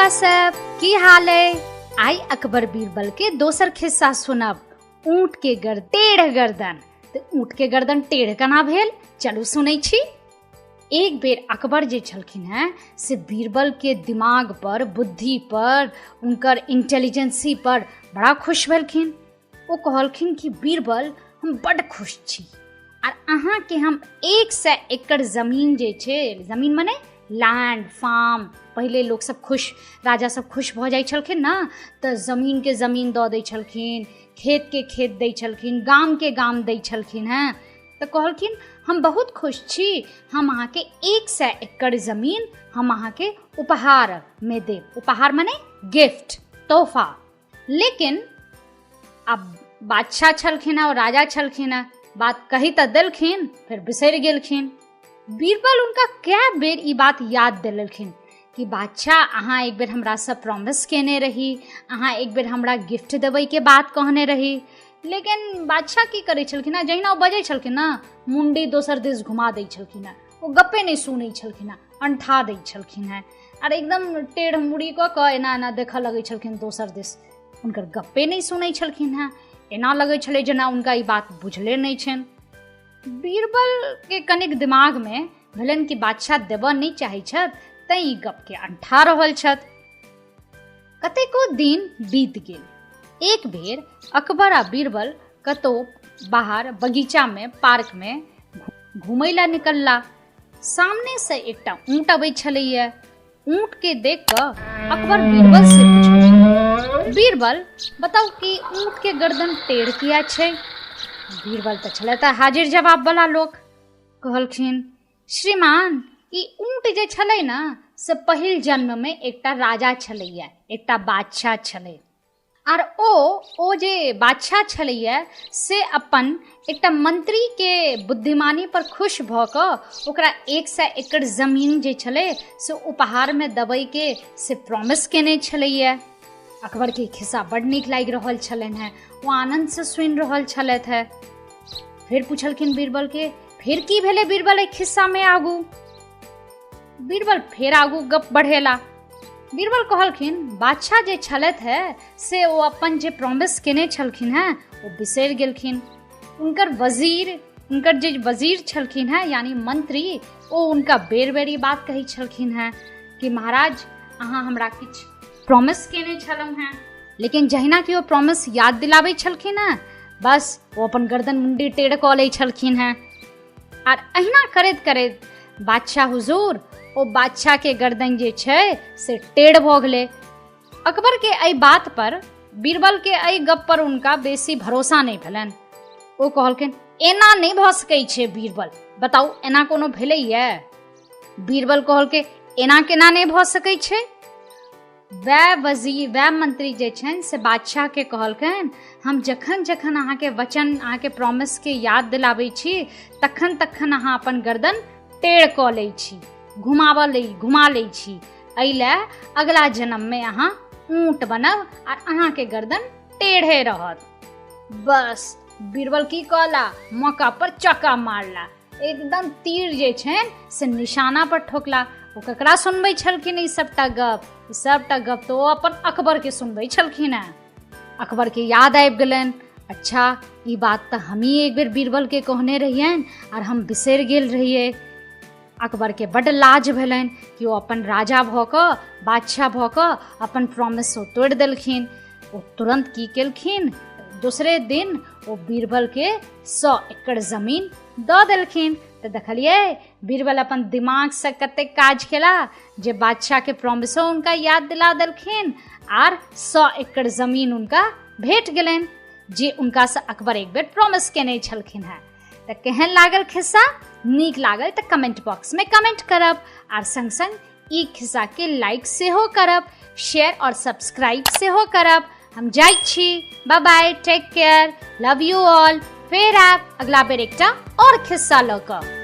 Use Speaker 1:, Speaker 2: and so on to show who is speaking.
Speaker 1: बौआ सब, की हाल है? आइ अकबर बीरबल के दोसर खिस्सा सुनब, ऊँट के टेढ़ गर्दन। तऽ ऊँट के गर्दन टेढ़ केना भेल, चलू सुनै छी। एक बेर अकबर जे छलखिन हेँ से बीरबल के दिमाग पर, बुद्धि पर, हुनकर इंटेलिजेंसी पर बड़ा खुश भेलखिन। ओ कहलखिन कि बीरबल, हम बड्ड खुश छी आर अहाँके हम 100 एकड़ जमीन जे छै, जमीन मने लैंड, फार्म, पहिले लोक सब खुश, राजा सब खुश भऽ जाइ छलखिन ने तऽ जमीनके जमीन दऽ दै छलखिन, खेतके खेत दै छलखिन, गामके गाम दै छलखिन हेँ। तऽ कहलखिन हम बहुत खुश छी, हम अहाँके 100 एकड़ जमीन हम अहाँके उपहारमे देब। उपहार मने गिफ्ट, तोहफा। लेकिन आब बादशाह छलखिन हेँ, राजा छलखिन हेँ, बात कही तऽ देलखिन, फेर बिसरि गेलखिन। बीरबल हुनका कए बेर ई बात याद दिलेलखिन कि बादशाह, अहाँ एक बेर हमरासँ प्रॉमिस केने रही, अहाँ एक बेर हमरा गिफ्ट देबैके बात कहने रही। लेकिन बादशाह की करै छलखिन हेँ, जहिना ओ बजै छलखिन ने, मुण्डी दोसर दिस घुमा दै छलखिन हेँ, ओ गप्पे नहि सुनै छलखिन हेँ, अंठा दै छलखिन हेँ आर एकदम टेढ़ मुड़ी कऽ कऽ एना एना देखऽ लगै छलखिन दोसर दिस, हुनकर गप्पे नहि सुनै छलखिन हेँ। एना लगै छलै जेना हुनका ई बात बुझले नहि छनि। बीरबलके कनिक दिमागमे भेलनि कि बादशाह देबऽ नहि चाहै छथि, तैँ ई गपके अंठा रहल छथि। कतेको दिन बीत गेल। एक बेर अकबर आ बीरबल कतौ बाहर बगीचामे, पार्कमे घूमै ला निकलला। सामने से एकटा ऊँट अबै छलैया। ऊँट के देख कऽ अकबर बीरबल से पूछलखिन, बीरबल बताउ कि ऊँट के गर्दन टेढ़ किया छै? बीरबल तऽ छलै तऽ हाजिर जवाब वाला लोक। कहलखिन, श्रीमान, ई ऊँट जे छलै ने से पहिल जन्म में एकटा राजा छलैया, एकटा बादशाह छलै। आर ओ जे बादशाह छलैया से अपन एकटा मंत्री के बुद्धिमानी पर खुश भऽ कऽ ओकरा 100 एकड़ जमीन जे छलै से उपहार में देबै के से प्रॉमिस केने छलैया। अकबर के खिस्सा बड नीक लागि रहल छलनि हेँ, ओ आनंद से सुनि रहल छलथि हेँ। फेर पूछलखिन बीरबल के, फेर की भेलै बीरबल एहि खिस्सा में आगू? बीरबल फेर आगू गप बढ़ेला। बीरबल कहलखिन, बादशाह जे छलथि हे से ओ अपन जे प्रॉमिस केने छलखिन हेँ ओ बिसरि गेलखिन। हुनकर जे वजीर छलखिन हेँ यानी मंत्री, ओ हुनका बेर बेर ई बात कहै छलखिन हेँ कि महाराज, अहाँ हमरा किछु प्रॉमिस केने छलहुँ हेँ। लेकिन जहिना कि ओ प्रॉमिस याद दिलाबै छलखिन हेँ, बस ओ अपन गर्दन मुंडी टेढ़ कऽ लै छलखिन हेँ। आर अहिना करैत करैत बादशाह हुजूर, ओ बादशाह के गर्दन जे छै से टेढ़ भऽ गेलै। अकबर के एहि बात पर, बीरबल के एहि गप पर हुनका बेसी भरोसा नहि भेलनि। ओ कहलखिन, एना नहि भऽ सकै छै बीरबल, बताउ एना कोनो भेलैया? बीरबल कहलकै, एना केना नहि भऽ सकै छै? वएह वजीर, वएह मंत्री जे छनि से बादशाह के कहलकनि, हम जखन जखन अहाँके वचन, अहाँके प्रॉमिस के याद दिलाबै छी, तखन तखन अहाँ अपन गर्दन टेढ़ कऽ लै छी, घुमा लै छी। एहि लए अगला जन्ममे अहाँ ऊँट बनब आर अहाँके गर्दन टेढ़े रहत। बस बीरबल की कहला, मौका पर चक्का मारला, एकदम तीर जे छनि से निशाना पर ठोकला। ओ ककरा सुनबै छलखिन ई सबटा गप? ई सबटा गप तऽ ओ अपन अकबर के सुनबै छलखिन हेँ। अकबर के याद आबि गेलनि, अच्छा ई बात तऽ हमही एक बेर बीरबल के कहने रहियनि आर हम बिसरि गेल रहियै। अकबर के बड्ड लाज भेलनि कि ओ अपन राजा भऽ कऽ, बादशाह भऽ कऽ अपन प्रॉमिस ओ तोड़ि देलखिन। ओ तुरंत की केलखिन, दोसरे दिन ओ बीरबल के 100 एकड़ जमीन दऽ देलखिन। तऽ देखलियै बीरबल अपन दिमाग से कतेक काज केला जे बादशाह के प्रॉमिसो हुनका याद दिला देलखिन आर 100 एकड़ जमीन हुनका भेट गेलनि जे उनका से अकबर एक बेर प्रॉमिस केने छलखिन हेँ। तऽ केहन लागल खिस्सा? नीक लागल तऽ कमेंट बॉक्स में कमेंट करब आर संग संग ई खिस्सा के लाइक सेहो करब, शेयर और सब्सक्राइब सेहो करब। हम जाइ छी, bye bye, take care, love you all. फेर आयब अगला बेर एकटा और खिस्सा लऽ कऽ।